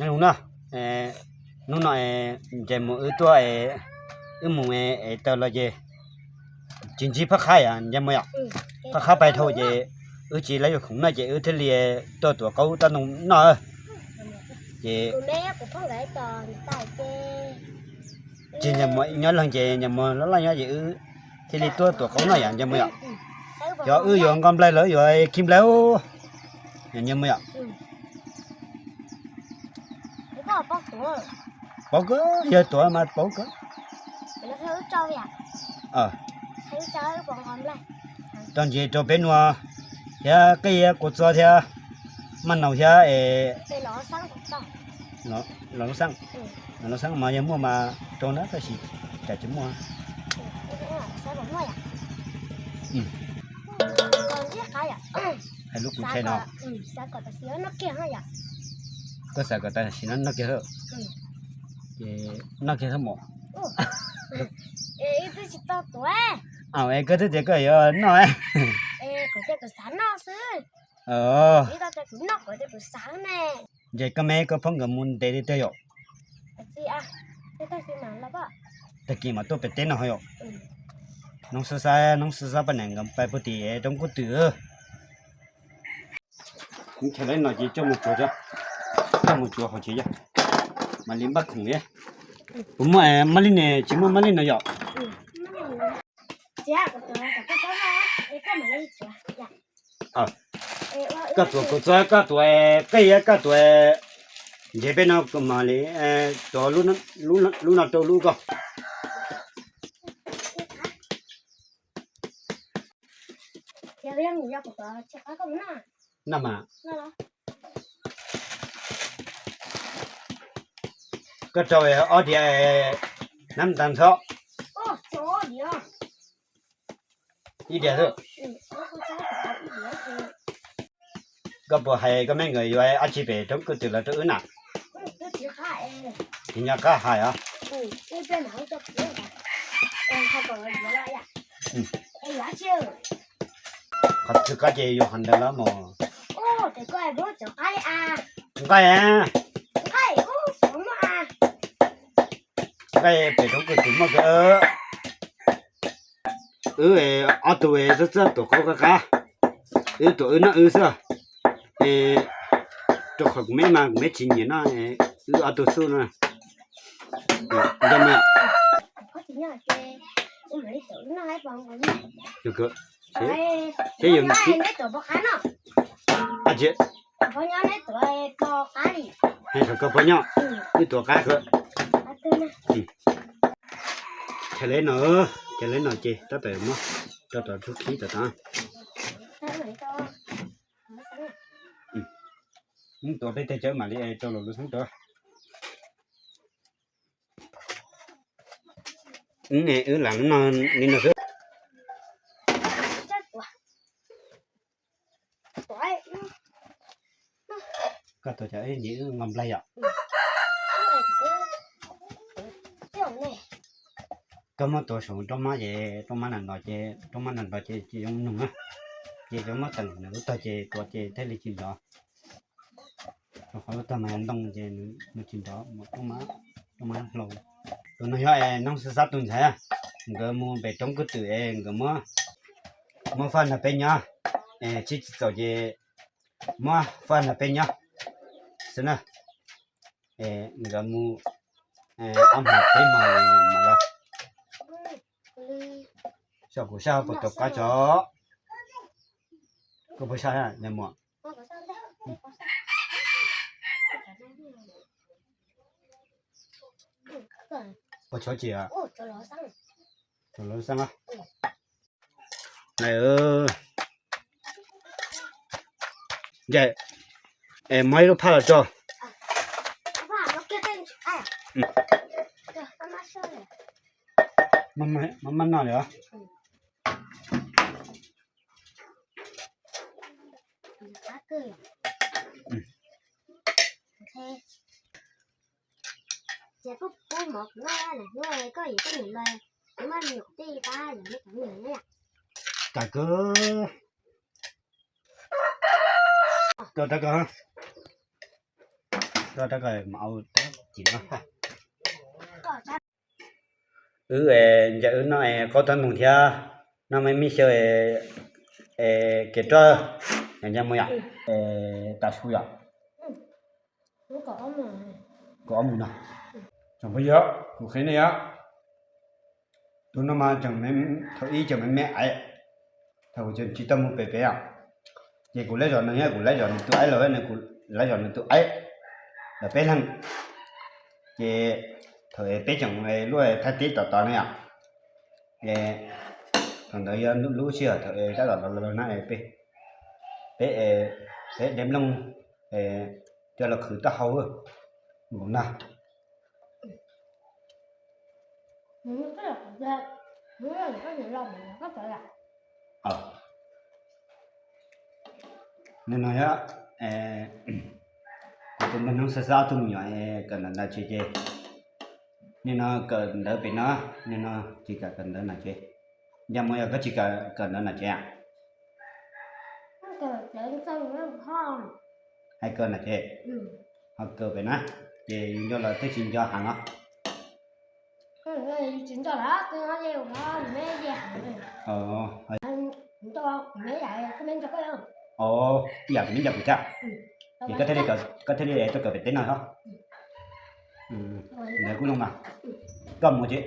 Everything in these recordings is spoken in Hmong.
Nyob zoo na, hnub no ntsej muag wb tuaj, wb mus es taws los ces tsis ntsib phab qhab yom, ntsej muag yom. Phab qhab pais dhau ces wb tsis lab yuav khoom noj ces wb thiaj li tuaj tuav qaub toj ntoo noj. Ces tsis ntsej muag nyob leeg ces ntsej muag loj loj nyob ces wb thiaj li tuaj tuav qaub noj yom, ntsej muag yom. Yog wb yuav nqos nplaig los wb yuav khi nplaig, ntsej muag yom. Paub kawg, yog tuav mas paub kawg. Rau ntsis rau peb nuav thiab, qej iab kua txob thiab, maj naus thiab es los lub xeeb, los lub xeeb mas yog muaj mas rau na, tab sis cas tsis muaj. Hais lub kuv tshai no, koj xav kom tam sim no noj kiag, ces noj kiag xwb mog. Koj twb tias koj yuav noj. Ces koj me koj phob nkawd mus ntev li tiag yom. Tag kis mas tuaj pem teb no yom. Noob xab xab, noob xab xab poj niam nkawd pais puag tim roob kub twm. Chaw lawv no ces coj mus tsuav, coj mus tsuav hauv tsev yom. Mam li npaj khoom li. Puas muaj mab lij ne? Tsis muaj mab lij no yom. Koj tuav kua txob, koj tuav qej, koj tuav ntses peb no mam li tuav lub no rau lub koj. Noj mas. Koj rau ob diav nab tas ntxhob. Ib diav xwb. Koj puas hais koj me nkawd yuav dab tsi pem roob kub twm los rau wb na? Tsis nco qab hais os. Qhov twg qab ces yus hais ntawd los mas. Nqaij, nqaij pem roob kub twm muaj kawg. Wb ob tug txawj txawj tuav qaub qab qab, wb tuav wb noj wb xwb. Rau qhov kuv me mas kuv me tsis nyiam noj, wb ob tug xwb no. Peb yog, hais rau koj poj nyob, wb tuav qab kawg. Chaw lawv no, chaw lawv no ces tab tom muab rau tom tub khib tom tod. Wb tuav peb teg chaw mam li rau lub xeeb rau. Wb lam no li no xwb. Koj tuav cov ib ntsis wb nqos nplaig yom. Koj muab tuav saum roob mab ces roob mab nrov nrov ces, roob mab nrov nrov ces tsis zoo nug na. Ces koj muab teem nws lub tog ces tuav ces thiaj li tsis nrov. Rau qhov lub tog mas ntoo ces nws tsis nrov, roob mab, roob mab hlau. Tus no yog noob xab xab tus ntxhais, nkawd mus pem roob kub twm es nkawd muab, muab faj nrog peb nyob, es tsis txaus ces muab faj nrog peb nyob xwb na. Es nkawd mus ob hmo peb hmo los, saib kuv saib puas tuav qab tso. Koj puas saib, nyob muam? Puas tshov tsis? Tshov los xab. Ces muab ib lub phaj los tso. Maj maj noj li os. Kam kawg. Kawg rau kawg. Rau rau kom mam au tab cim no. Wb ncaim wb noj qaub taub ntoos thiab noj me me xyaw kev roj, ncaim mus yom, tas su yom. Kaum ob mus no. Tsoom phooj ywg, kuv qhia nej os, tus no mas tseem, thaum ub tseem me me aiv, thaum kuv tseem tsis tau mus pem pem os, ces kuv lawv zov nws, kuv lawv zov nws tus aiv los, kuv lawv zov nws tus aiv lawv peb leeg. Ces thaum peb tseem luaj thaj teb tom tod ne yom, thaum ntawd yog lub sij hawm thaum tab tom los los na, peb, peb de nplooj coj los qhwv taub hau nkaus na. Nim no yog kuv tus npawg Hnub Xab Xab ob tug me nyuam kawm ntawv nram tsev ces, nim no kawm ntawv pem no, nim no tsis kam kawm ntawv nram tsev. Ncaim mus, yog koj tsis kam kawm ntawv nram tsev, hais kawm nram tsev, ho kawm pem na, ces yus nco los twb tsis nco heev os. Ib yam kuv me nco kuv thiab, ces koj thiaj li, koj thiaj li tuaj kawm pem teb no os. Ntawd kuj zoo mas, koj mus tsev,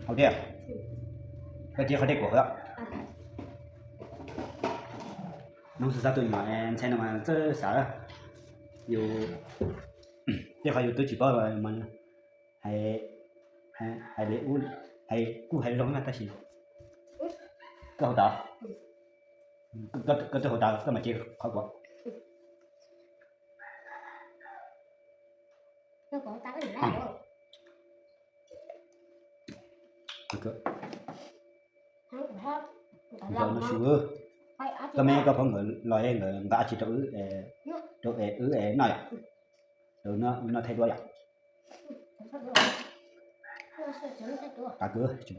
hau dej, koj cia qhov dej kuam hauv. Hnub Xab Xab tus me nyuam ntxhais no mas txawj xav, yus, tej qhov yus twb tsis paub mas hais li, hais kuj hais zoo na tab sis koj hau tas, koj twb hau tas koj mam cia qhov kuam. Nkawd no su, koj me koj phob nkawd los nkawd nqa tsis rau wb, rau wb noj yom, rau wb noj thaij duab yom. Qab kawg tsis,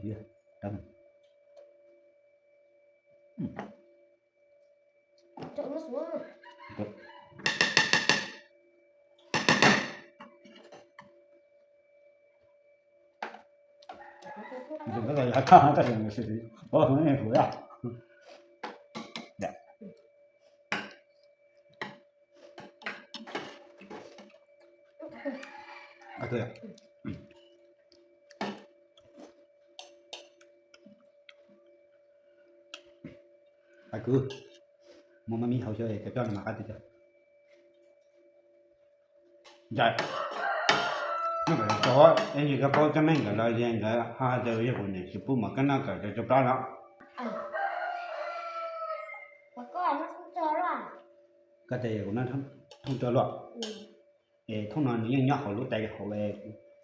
Hais kwv, muaj maj mib hau xyov cov roj no mas qab tiag tiag. Ncaim, noj kom txog, es yog koj paub cov me nkawd los nkawd ho hais tias yog kuv niam tsis pub mas koj noj kom txog plab no. Koj tias yog kuv noj thooj rog luaj, es thooj no nws yeej nyob hauv lub tais hauv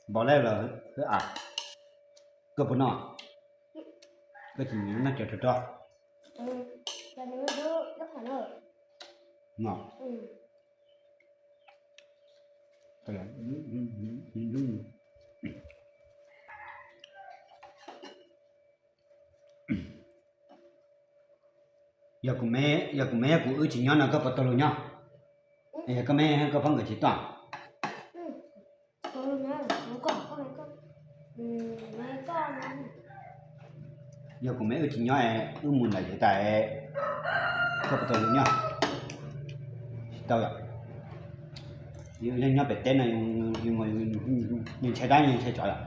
npaum li los hwb as. Koj puas noj? Koj tsis noj cov rog rog no. Yog kuv me, yog kuv me, yog kuv wb tsis nyob no koj puas tau los nyob? Yog koj me koj phob nkawd tsis tuaj? Yog kuv me wb tsis nyob, wb mus ntawm yus tas, koj puas tau los nyob? Tsis tau yom. Yus nyob pem teb no, yus ntshai dab yus ntshai tsov yom.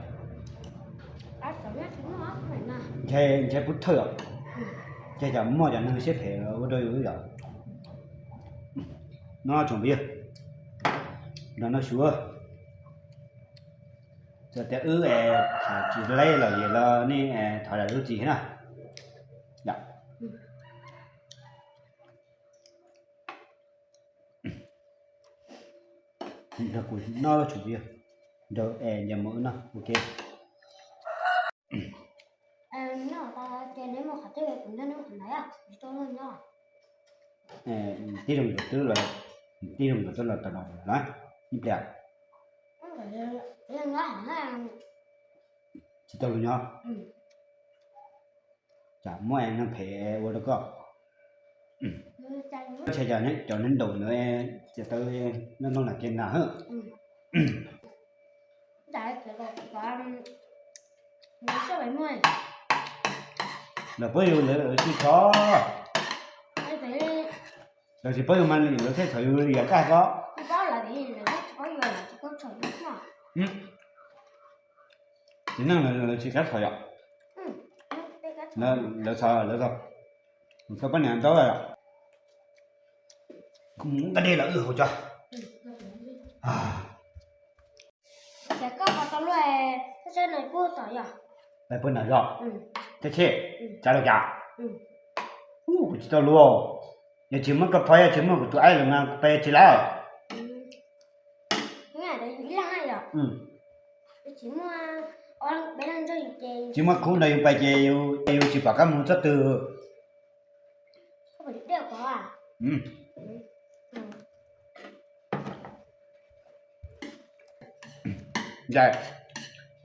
Ntshai, ntshai pub thawj yom. Ces cov muaj cov neeg siab phem ua rau yus yom. No tsoom phooj ywg, nrog noj su. Txawm tias wb tham tsis laib los yog los nej thov zam lub txim thiab na. Nrog kuv noj tsoom phooj ywg, nrog es ncaim mus wb noj ua ke. Tib zoo nkawd twb los, tib zoo nkawd twb los tau no na, ib pliag. Tsis tau los nyob. Tsam muaj neeg phem ua rau koj. Ces cov neeg ntaum ntawd ces tau noj noj nram kev nas hwb. Lawv paub yus lawv tsis txhob, lawv tsis paub yus mas lawv thiaj txhom yus li yav tag ko. Txiv neej lawv tsis kam txhom yom. Lawv txhom lawv txhom, txhom poj niam ntau yom. Kuv mus nqa dej los wb haus tso. Peb puas nram zos? Teb Tsheb, tsav los cas? Kuv tsis tau luag. Yog tsis muaj koj phob, yog tsis muaj kuv tus aib lawm mas kuv pais tsis lawm. Tsis muaj khub nrog yus pais ces yus tsis pom koj mus txoj twg.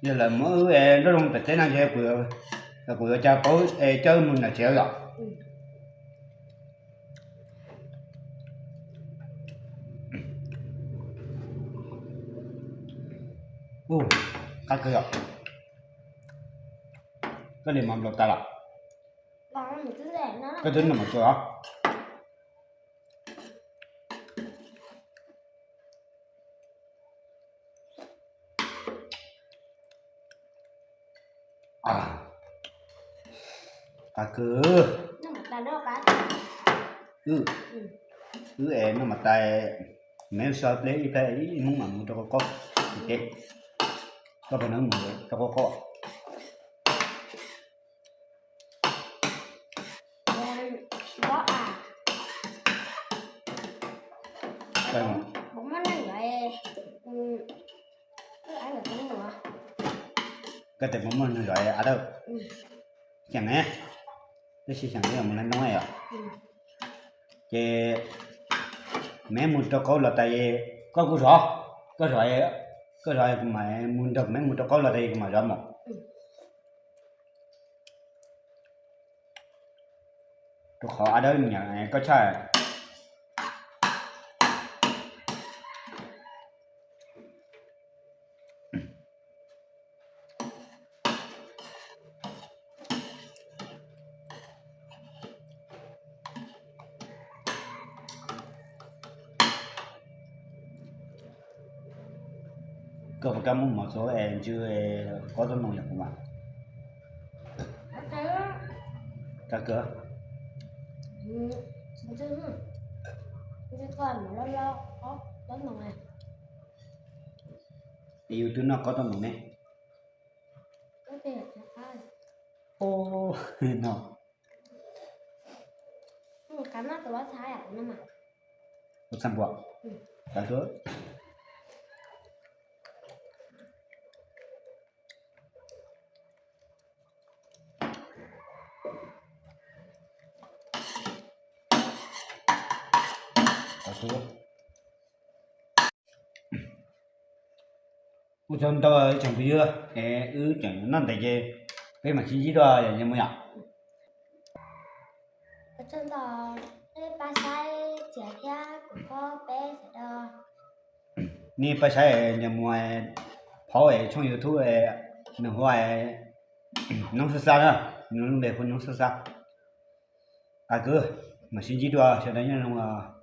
Yog lawv muab wb es nroj zoo tom teb no ces kuv yuav cas paub es coj wb mus nram tsev yom. Qab kawg yom. Koj li mas nplaum tas lawm. Koj twb noj mas tsuas os. Qab kawg. Wb es noj mas tas, neb so pleb ib plab ib Hmoob mam mus rau qaub qaub. Koj pab neb mus rau qaub qaub. Koj tes puas muaj neeg zov a dawb? Xyeem ne, tab sis xyeem li mus na no yom. Ces meb mus rau qaub los tas, koj kuj zov, koj zov, koj zov kuv mam mus nrog meb mus rau qaub los tas kuv mam zov mus. Rau qhov a dawb nyiam koj tshaj. Koj puas kam muab mov txo es ntsw qaub taub noog yom kuv mas? Kab kawg. Yus twb noj qaub taub noog ne. No. Ua txaj npua. Ua tsaug ntau tsoom phooj ywg, es wb tseem noj ntev ces peb mam sib ntsib dua yom, nyias mus yom. Nej pab saib nyias mus, phaub es tshooj YouTube nws hu ua Noob Xab Xab na, nws lub npe hu Noob Xab Xab. Qab kawg, mam sib ntsib dua sawv daws nyob zoo.